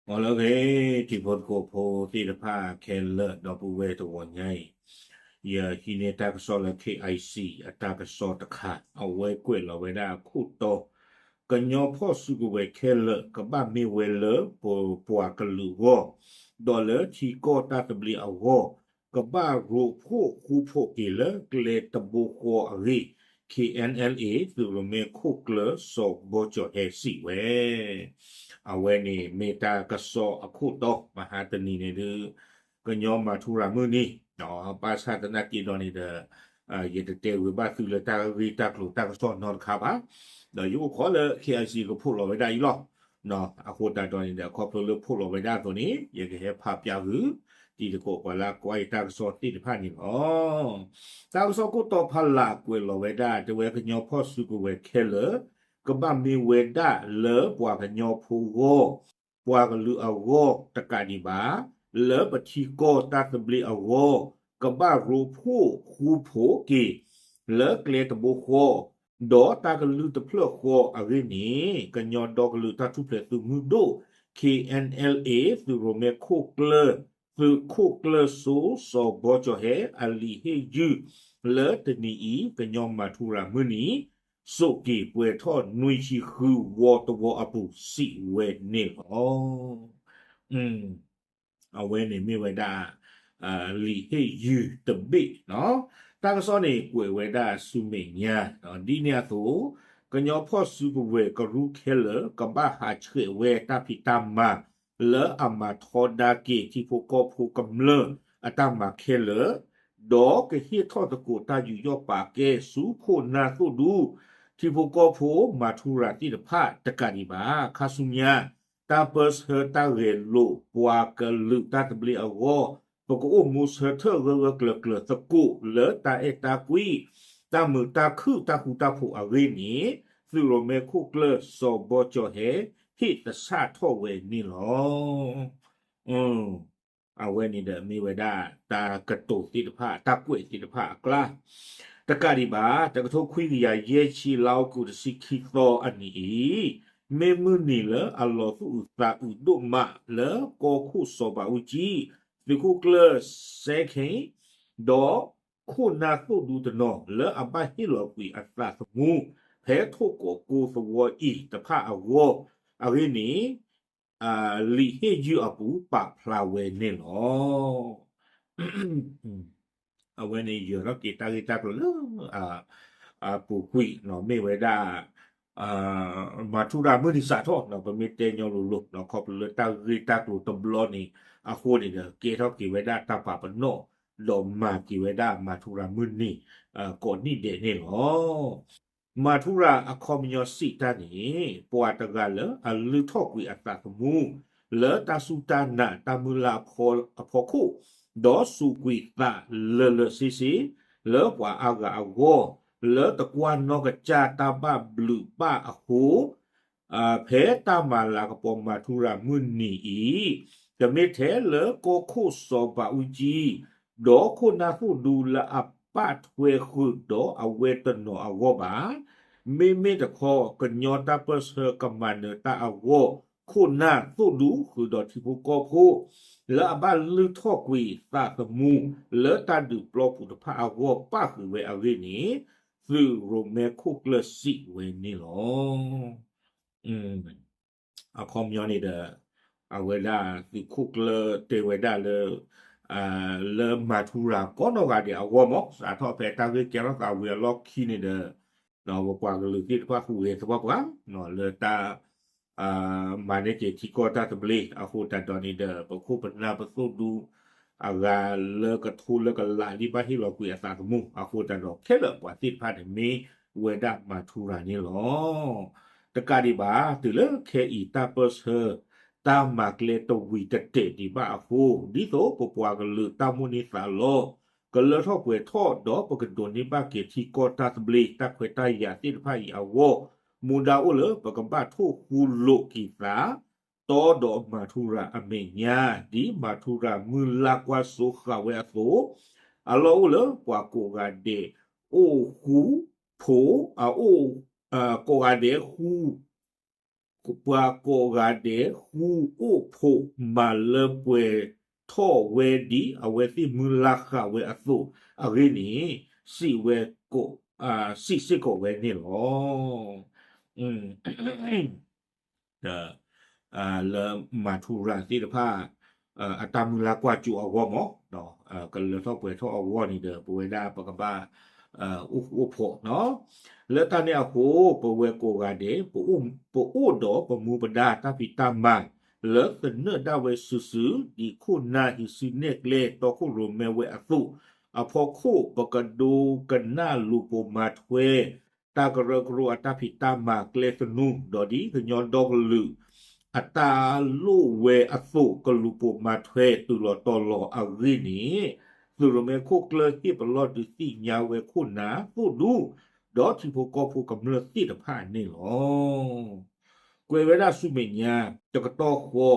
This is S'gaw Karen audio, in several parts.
ဂီၤလၢအဂ့ၤ တံၤဖိသကိးဖိသ့ၣ်တဖၣ်ခဲလၢာ် ဒီပုၢ်ဝဲၢ်တဂီၤညါအံၤ, ယဟံးန့ၢ်တၢ်ကစီၣ်လၢ K I C အတၢ်ကစီၣ်တခါ, အဝဲကွဲးလီၤဝဲဒၣ်အခိၣ်တီ, ကညီဖီၣ်စုကဝဲၤခဲလၢာ် ကဘၣ်မ့ၢ်ဝဲလၢပပှၤကလုာ်အဂီၢ်, ဒီးလၢထံကီၢ်တၢ်သဘျ့အဂီၢ်, ကဘၣ်ရိဖှိၣ်ဃူဖှိၣ်က့ၤလၢကျဲတဘိဃီအဂ့ၢ်, K N L A သုးရိၣ်မဲခိၣ်ကျၢၢ် စီၤဘီကၠီၤဟဲစံးဝဲ အဝဲန့ၣ်မ့ၢ်တၢ်ကစီၣ်အခိၣ်တီ မဟါတနံၤန့ၣ်ဒုး ကညီမၤထူရၤမုၢ်နံၤ, ဘၣ်ဆၣ်သနာ်က့ဒီးန့ၣ်ဒီး ယတတဲဝံၤဘၣ်သုလၢတၢ်ဂ့ၢ်တၢ်ကျိၤတၢ်ကစီၣ်နီတခါဘၣ်, ဒီးယအိၣ်ခိးလၢ K I C ကဖှိၣ်လီၤဝဲဒၣ်အံၤလီၤ. အဃိသတးဒီးန့ၣ်ဒီး ခီဖျိလၢဖှိၣ်လီၤဝဲဒၣ်အသိးန့ၣ် ယကဟဲဖးပၠးဃုာ် တံၤသကိးပှၤလၢကွၢ်ယတၢ်ကစီၣ်သ့ၣ်တဖၣ်န့ၣ်လီၤ. တၢ်ကစီၣ်ခိၣ်တီဖးလၢ်ကွဲးလီၤဝဲဒၣ် တဲဝဲကညီဖီၣ်စုကဝဲၤခဲလၢာ် ကဘၣ်မ့ၢ်ဝဲဒၣ်လၢပှၤကညီဖိအဂီၢ်, ပှၤကလုာ်အဂီၢ်တကးဒံးဘၣ်, လၢပထံကီၢ်တၢ်သဘျ့အဂီၢ်, ကဘၣ်ရိဖှိၣ်ဃူဖှိၣ်က့ၤ လၢကျဲတဘိဃီ, ဒီးတၢ်ကလုၢ်တဖျၢၣ်ဃီအဂ့ၢ်န့ၣ် ကညီဒီကလုာ်တၢ်ထူၣ်ဖျဲးသုးမုၢ်ဒိၣ် K N L A သုးရိၣ်မဲခိၣ်ကျၢၢ် သုးခိၣ်ကျၢၢ်စိ စီၤဘီကၠီၤဟဲ အလံာ်ဟ့ၣ်ယုၢ် လၢတနံၤအံၤ ကညီမၤထူရၤမုၢ်နံၤ စိာ်က့ၤပှဲၤထီၣ်နွံဆံဃုဝီတဝီအပူၤ စံးဝဲန့ၣ်လီၤ. အဝဲန့ၣ်မ့ၢ်ဝဲဒၣ် လံာ်ဟ့ၣ်ယုၢ်တဘ့ၣ်, တၢ်ကစီၣ်န့ၣ်ကွဲးဝဲဒၣ်ဆူမဲာ်ညါ ဒ်န့ၣ်အသိး, ကညီဖီၣ်စုကဝဲၤကရူၢ်ခဲလၢာ် ကဘၣ်ဟးဆှဲးဝဲတၢ်ဖံးတၢ်မၤ လၢအမၤထီဒါက့ၤထံဖိကီၢ်ဖိကမျၢၢ်အတၢ်မၤခဲလၢာ်, ဒီးကဟ့ၣ်ထီၣ်သကိးတၢ်ယူးယီၣ်ပာ်ကဲဆူခိၣ်နၢ်သိၣ်ဒူ ထံဖိကီၢ်ဖိမၤထူရၤသ့ၣ်တဖၣ်တကးဒံးဘၣ်. ခါဆူညါ တၢ်ပၢဆှၢတၢ်ဂဲၤလိာ်ပှၤကလုာ်တၢ်သဘျ့အဂီၢ်, ပကအိၣ်မူဆၢထၢၣ်ဂၢၢ်ဂၢၢ်ကျၢၤကျၢၤသကိးလၢတၢ်အဲၣ်တၢ်ကွံ, တၢ်မုာ်တၢ်ခုၣ်တၢ်ဃူတၢ်ဖိးအဂ့ၢ်န့ၣ် သုးရိၣ်မဲခိၣ်ကျၢၢ်စီၤဘီကၠီၤဟဲ ဟ့ၣ်သဆၣ်ထီၣ်ဝဲန့ၣ်လီၤ. အဝဲန့ၣ်ဒီးမ့ၢ်ဝဲဒၣ် တၢ်ကတိၤသ့ၣ်တဖၣ် တၢ်ကွဲးသ့ၣ်တဖၣ်အကျါ တကးဒံးဘၣ် တကထိခွံကယၤယဲၢ်ဆံ လါအီကူးတဆံခံသီအနံၤအံၤ, မ့ၢ်မုၢ်နံၤလၢအလီၤသူၣ်အုးသးအုးဒိၣ်မးလၢကီၢ်ခိၣ်စီၤဘးအူကၠံ, သုးခိၣ်ကျၢၢ်စဲခ့, ဒီးခိၣ်နၢ်သိၣ်ဒူတနီၤ လၢအဘၣ်ဟ့ၣ်လီၤကွံာ်အသးသမူ ဖဲထိၣ်ကိးကိသဝီအံၤတဖၣ်အဂီၢ်အဂ့ၢ်န့ၣ် လံာ်ဟ့ၣ်ယုၢ်အပူၤပာ်ဖျါဝဲန့ၣ်လီၤ. အဝဲန့ၣ်ယၢၤထီၣ်က့ၤတၢ်ဂ့ၢ်တၢ်ကျိၤလၢ အပူၤကွံာ် မ့ၢ်ဝဲဒၣ် မၤထူရၤမုၢ်နံၤစးထီၣ် ပမ့ၢ်တဲညီလိၤလိၤ ခီဖျိလၢတၢ်ဂ့ၢ်တၢ်ကျိၤတဘျီန့ၣ် အဃိန့ၣ်ဒီး ကဲထီၣ်က့ၤဝဲဒၣ်တၢ်ပာ်ပနီၣ် ဒီးမၤက့ၤဝဲဒၣ်မၤထူရၤမုၢ်နံၤ ကိးနံၣ်ဒဲးန့ၣ်လီၤ. မၤထူရၤအခီပညီစံးတၢ်န့ၣ် ပှၤတဂၤလၢအလုၢ်ထီၣ်ကွံာ်အသးသမူ လၢတၢ်စူၢ်တၢ်နာ်တၢ်မုၢ်လၢ်အဖီခိၣ်, ဒီးစူးကွံာ်သးလၢာ်လၢာ်ဆ့ဆ့ လၢပှၤအါဂၤအဂီၢ်, လၢတကွၢ်နီၢ်ကစၢ်တၢ်ဘၣ်ဘျုးဘၣ်အဃိ ဖဲတၢ်မၤလၤကပီၤမၤထူရၤမုၢ်နံၤအံၤ, တမ့ၢ်ထဲလၢကီၢ်ခိၣ်စီၤဘးအူကၠံ ဒီးခိၣ်နၢ်သိၣ်ဒူလၢအပာ်ထွဲဃုာ်ဒီးအဝဲတနီၤအဂီၢ်ဘၣ်. မ့မ့ၢ်တခီ ကညီတၢ်ပၢဆှၢကမၤနၢၤတၢ်အဂီၢ် ခိၣ်နၢ်သိၣ်ဒူဃုာ်ဒီးထံဖိကီၢ်ဖိ လၢအဘၣ်လုၢ်ထီၣ်ကွံာ်သးသမူ လၢတၢ်ဒုးပျီပူၤတဖၣ်အဂီၢ်ပၣ်ဃုာ်ဝဲအဂ့ၢ်န့ၣ် သုးရိၣ်မဲခိၣ်ကျၢၢ်စံးဝဲန့ၣ်လီၤ. အခီပညီန့ၣ်ဒီး အဝဲဒၣ်သုးခိၣ်ကျၢၢ်တဲဝဲဒၣ်လၢ လၢမၤထူရၤကိးနီၢ်ဂၤဒဲးအဂီၢ်မး စးထီၣ်ဖဲတၢ်ဂ့ၢ်ကဲထီၣ်သးဝံၤအလီၢ်ခံန့ၣ်ဒီး ပပှၤကလုာ်သ့ၣ်တဖၣ်ဟူးဂဲၤသပှၢ်ပှၢ် လၢတၢ် မၤန့ၢ်က့ၤထံကီၢ်တၢ်သဘျ့အဃိသတးဒီးန့ၣ်ဒီး ပခိၣ်ပနၢ်ပသိၣ်ဒူ အဂၤလၢကထိလၢကလးဒ်ဘၣ်ဟ့ၣ်လီၤကွံာ်အသးသမူအဃိသတးဒီး ခဲလၢာ်ပှၤသ့ၣ်တဖၣ်န့ၣ်မ့ၢ်ဝဲဒၣ်မၤထူရၤန့ၣ်လီၤ. တကးဒံးဘၣ် တုၤလၢခဲအံၤတၢ်ပၢဆှၢ တၢ်မၤကျဲတဝံၤတတဲာ်ဒံးဘၣ်အဃိ ဒ်သိးပပှၤကလုာ်တၢ်မိၣ်န့ၢ်သးလီ ကလၢထီၣ်ပှဲၤထီၣ် ဒီးပကဒိးန့ၢ်ဘၣ်က့ၤထံကီၢ်တၢ်သဘျ့ တၢ်ခွဲးတၢ်ယာ်သ့ၣ်တဖၣ်အံၤအဂီၢ် မူဒါအိၣ်လၢပကဘၣ်ထိၣ်ဃူလိာ်က့ၤသး တီဒီးမၤထူရၤအမဲာ်ညါ ဒ်မၤထူရၤမုၢ်လၢ်ကွၢ်စိဃာ်ဝဲအသိး အလီၢ်အိၣ်လၢပှၤကိးဂၤဒဲး အိၣ်ဃူဖိး အအိၣ် ကိးဂၤဒဲးဃူ ပှၤကိးဂၤဒဲး ဃူအိၣ်ဖှိၣ်မၤလၢပှဲၤထီၣ်ဝဲဒ်အဝဲသ့ၣ်မုၢ်လၢ်ဃာ်ဝဲအသိးအဂ့ၢ်န့ၣ် စံးဝဲ, စံးစ့ၢ်ကီးဝဲန့ၣ်လီၤ. ဒီး လၢမၤထူရၤသ့ၣ်တဖၣ် အတၢ်မုၢ်လၢ်ကွၢ်စိအဂီၢ်မး, ကလၢထီၣ်ပှဲၤထီၣ်အဂီၢ်န့ၣ်ဒီး ပဝဲဒၣ်ပကဘၣ် အိၣ်ဃူအိၣ်ဖိးနီၤ. လၢတၢ်န့ၣ်အဃိ ပဝဲကိးဂၤဒဲး ပအိၣ်ဒီးပမူပဒါတၢ်ဖံးတၢ်မၤ လၢသနၢၣ်ဒၣ်ဝဲစုာ်စုာ် ဒ်ခိၣ်နၢ်ဟံးစုနဲၣ်ကျဲတီခိၣ်ရိၣ်မဲဝဲအသိး, အဖီခိၣ် ပကဒိကနၣ်လူၤပိာ်မၤထွဲ တၢ်ကရၢကရိအတၢ်ဖံးတၢ်မၤကျဲသနူ ဒီးဒ်ကညီဒီကလုာ် အတၢ်လိၣ်ဝဲအသိး ကလူၤပိာ်မၤထွဲတုၤလီၤတီၤလီၤအဂ့ၢ်န့ၣ် သုးရိၣ်မဲခိၣ်ကျၢၢ်ဟ့ၣ်ပလီၢ်ဒုးသ့ၣ်ညါဝဲခိၣ်နၢ်သိၣ်ဒူ ဒီးထံဖိကီၢ်ဖိကမျၢၢ်သ့ၣ်တဖၣ်န့ၣ်လီၤ. ကွဲးဝဲဒၣ်ဆူမဲာ်ညါ တကတီၢ်ဃီ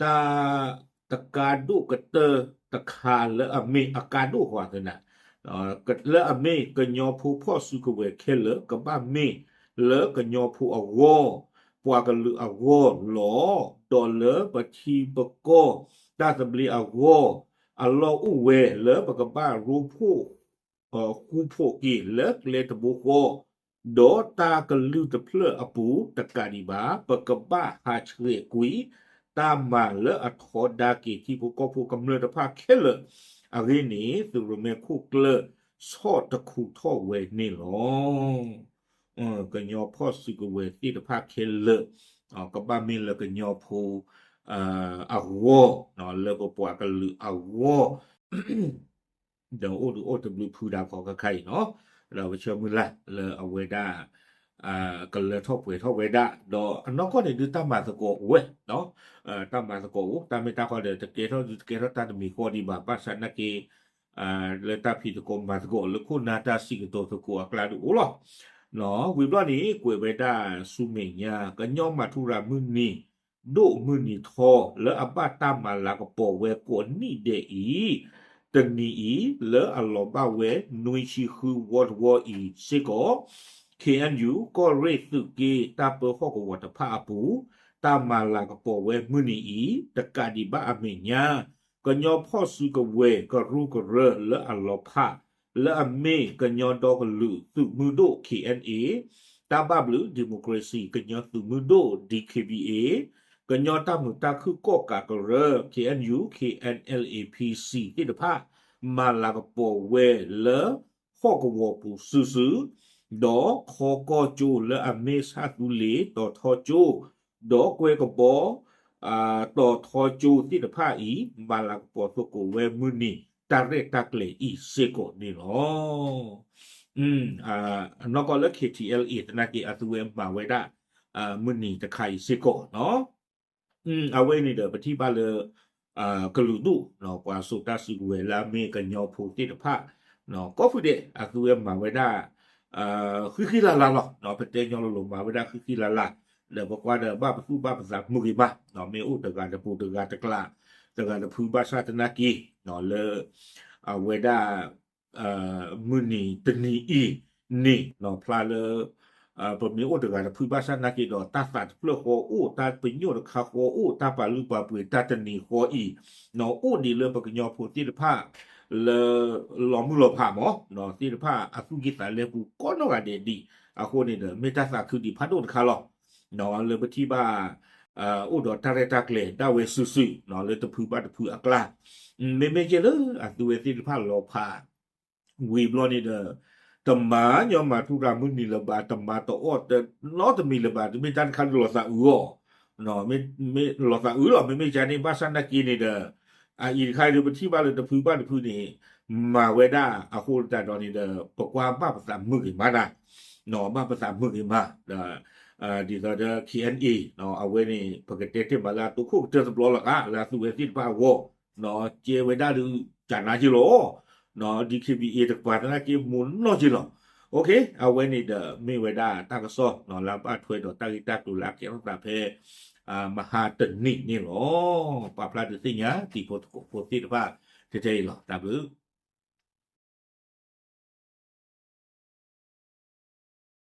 တၢ် တကါဒိၣ်ကတၢၢ်တခါလၢအမ့ၢ်အကါဒိၣ်ဃီသနၤ လၢအမ့ၢ်ကညီဖိဖီၣ်စုကဝဲၤခဲလၢာ် ကဘၣ်မ့ၢ်လၢကညီဖိအဂီၢ်, ပှၤကလုာ်အဂီၢ်လီၤ. ဒီးလၢပထံပကီၢ်တၢ်သဘျ့အဂီၢ် အလီၢ်အိၣ်ဝဲလၢပကဘၣ်ရိဖှိၣ် ဃူဖှိၣ်က့ၤလၢကျဲတဘိဃီ, ဒီးတၢ်ကလုၢ်တဖျၢၣ်အပူၤ တကးဒံးဘၣ် ပကဘၣ်ဟးဆှဲးကွံာ် တၢ်မၤလၢအထီဒါက့ၤထံဖိကီၢ်ဖိကမျၢၢ်တဖၣ်ခဲလၢာ်အဂ့ၢ်န့ၣ် သုးရိၣ်မဲခိၣ်ကျၢၢ် ဆီၣ်တခူးထီၣ်ဝဲန့ၣ်လီၤ. ကညီဖီၣ်စုကဝဲၤသ့ၣ်တဖၣ်ခဲလၢာ် ကဘၣ်မ့ၢ်လၢကညီဖိ အဂီၢ်, လၢပပှၤကလုာ်အဂီၢ် ဒီးအိၣ်ဒုးအိၣ်တဘျုးဖုဒၣ်ခီခါခါအံၤနီၤ, ဒီးပဆၢမုၢ်လၢ်လၢအဝဲဒၣ် ကလၢထီၣ်ပှဲၤထီၣ်ဝဲဒၣ်, ဒီးအနီၢ်ကီၢ်န့ၣ်ဒုးတၢ်မၤသကိးအိၣ်ဝဲ, တၢ်မၤသကိးအိၣ်, တၢ်မ့ၢ်တၢ်ဃီဒီး တကဲထီၣ်ဒုးတကဲထီၣ်တၢ်တမံၤဃီဒံးဘၣ်, ဘၣ်ဆၣ်နာ်က့ လၢတၢ်ဖံးသကိးမၤသကိးလၢခိၣ်နၢ်တၢ်စံးကတိၤသကိးအကျါဒုးအိၣ်လီၤ. ဝံၤဘျီန့ၣ် ကွဲးဝဲဒၣ်ဆူမဲာ်ညါ ကညီမၤထူရၤမုၢ်နံၤ ဒိၣ်မုၢ်နံၤထီ လၢအဘၣ်တၢ်မၤလၤကပီၤဝဲကိးနံၣ်ဒဲးအံၤ, တနံၤအံၤ လၢအလီၤဘၣ်ဝဲ နွံဆံဃုဝီတဝီအံၤစ့ၢ်ကီး ခ့ၣ်အဲၣ်ယူၣ် ကီၢ်ရ့ၣ်သုးက့တၢ်ပၢဟီၣ်ကဝီၤတဖၣ်အပူၤ တၢ်မၤလၤကပီၤဝဲမုၢ်နံၤအံၤ တကးဒံးဘၣ်အမဲာ်ညါ ကညီဖီၣ်စုကဝဲၤကရူၢ်ကရၢလၢအလီၤဖး လၢအမ့ၢ်ကညီဒီကလုာ်သုးမုၢ်ဒိၣ် ခ့ၣ်အဲၣ်အ့ၣ်, တၢ်ဘၣ်ဘျုးဒံၣ်မိၣ်ခြ့ၣ်စံၣ် ကညီသုးမုၢ်ဒိၣ် ဒံၣ်ခ့ၣ်ဘံၣ်အ့ၣ်, ကညီတၢ်မုာ်တၢ်ခုၣ်ကီၣ်ကးကရၢ ခ့ၣ်အဲၣ်ယူၣ် ခ့ၣ်အဲၣ်အ့ၣ်ပံၣ်စံၣ် သ့ၣ်တဖၣ် မၤလၤကပီၤဝဲလၢ ဟီၣ်ကဝီၤပူၤစုာ်စုာ်, ဒီးခီကီၢ်ကၠိလၢအမ့ၢ်ဆၣ်သူလ့ၤ တီၤထီကၠိ, ဒီးကွဲကဘီ တီၤထီကၠိသ့ၣ်တဖၣ်အံၤ မၤလၤကပီၤသကိးဝဲမုၢ်နံၤ တၢ်ရဲၣ်တၢ်ကျဲၤအံၤစ့ၢ်ကီးန့ၣ်လီၤ. အနီၢ်ကီၢ်လၢ ခ့ၣ်ထံၣ်အဲၣ်အ့ၣ် သနာ်က့ အသုဝဲမၤဝဲဒၣ် မုၢ်နံၤတခါအံၤစ့ၢ်ကီးနီၤ. အဝဲန့ၣ်ဒီး ပထံၣ်ဘၣ်လၢ ကလုာ်ဒူၣ် ပှၤစိာ်တၢ်စုကဝဲၤလၢအမ့ၢ်ကညီဖိသ့ၣ်တဖၣ် ကိးဖုဒဲး အသုဝဲမၤဝဲဒၣ် ဃံဃံလၤလၤလီၤ. ပတဲညီလိၤလိၤ မၤဝဲဒၣ်ဃံဃံလၤလၤ, ဒီးပကွၢ်ဒီးဘၣ်ပသူၣ်ဘၣ်ပသးမုာ်ဂ့ၤမး, မ့ၢ်အိၣ်တဂၤတပူၤတဂၤတကျး တဂၤတဖုဘၣ်ဆၣ်သနာ်က့ လၢ အဝဲဒၣ် မုၢ်နံၤတနံၤအံၤန့ၣ် ဖျါလၢ ပမ့ၢ်အိၣ်တဂၤတဖုဘၣ်ဆၣ်သနာ်က့ဒီး တၢ်သးတဖျၢၣ်ဃီအိၣ်, တၢ်ပညိၣ်တခါဃီအိၣ်, တၢ်ပာ်လုၢ်ပာ်ပှ့ၤတၢ်တနံၤဃီအံၤ အိၣ်ဒံးလၢပကညီဖိသ့ၣ်တဖၣ် လၢ လီၤမုၢ်လီၤဖးမး သ့ၣ်တဖၣ်အသူၣ်ကံၢ်သးလဲပူၤကိးနီၢ်ဂၤဒဲးဒံး, အဃိန့ၣ်ဒီး မ့ၢ်တၢ်သးခုဒံးဖးဒိၣ်တခါလီၤ. လၢပထံၣ်ဘၣ် အိၣ်ဒီးတၢ်ရဲၣ်တၢ်ကျဲၤဒၣ်ဝဲစုာ်စုာ် လၢတဖုဘၣ်တဖုအကျါ, မ့မ့ၢ်ကဲလၢအသုဝဲသ့ၣ်တဖၣ်လီၤဖး ဝံၤဘျီန့ၣ်ဒီး တမၤညီမၤထူရၤမုၢ်နံၤလၢၤဘၣ်, တမၤတအီၣ်တနီတမံၤလၢၤဘၣ်, တမ့ၢ်တၢ်တခါဒုးလီၤသးအုးအီၤ, မ့ၢ်လီၤသးအုးလီၤ, မ့မ့ၢ်ကန့ၣ် ဘၣ်ဆၣ်သနာ်က့န့ၣ်ဒီး အအံၤတခါဒုး ပထံၣ်ဘၣ်လၢတဖုဘၣ်တဖုန့ၣ် မၤဝဲဒၣ်အဃိသတးဒီးန့ၣ်ဒီး ပကွၢ်ဘၣ်ပသးမုာ်ဂ့ၤမးဒၣ်, ဘၣ်ပသးမုာ်ဂ့ၤမး, ဒီး ဒ်သိးဒီး ခ့ၣ်အဲၣ်အ့ၣ် အဝဲန့ၣ် ပကတဲတ့ၢ်မးလၢအတိခိၣ်ကတၢၢ်တဘျီလီၤဂာ် လၢအသုဝဲသ့ၣ်တဖၣ်အဂီၢ်, ကဲဝဲဒၣ်ဒုး ကနါက့လီၤ, ဒ်ခ့ၣ်ဘံၣ်အ့ၣ် တကပၤသနာ်က့မ့ၢ်နီၢ်က့လီၤ. အဝဲန့ၣ်ဒီး မ့ၢ်ဝဲဒၣ်တၢ်ကစီၣ် လၢအဘၣ်ထွဲဒီးတၢ်ဂ့ၢ်တၢ်ကျိၤလၢအကဲထီၣ်သးဖဲ မဟါတနံၤန့ၣ်လီၤ. ပာ်ဖျါဒုးသ့ၣ်ညါ တံၤဖိသကိးဖိသ့ၣ်တဖၣ် ထဲထဲအံၤလီၤ. တၢ်ဘျုး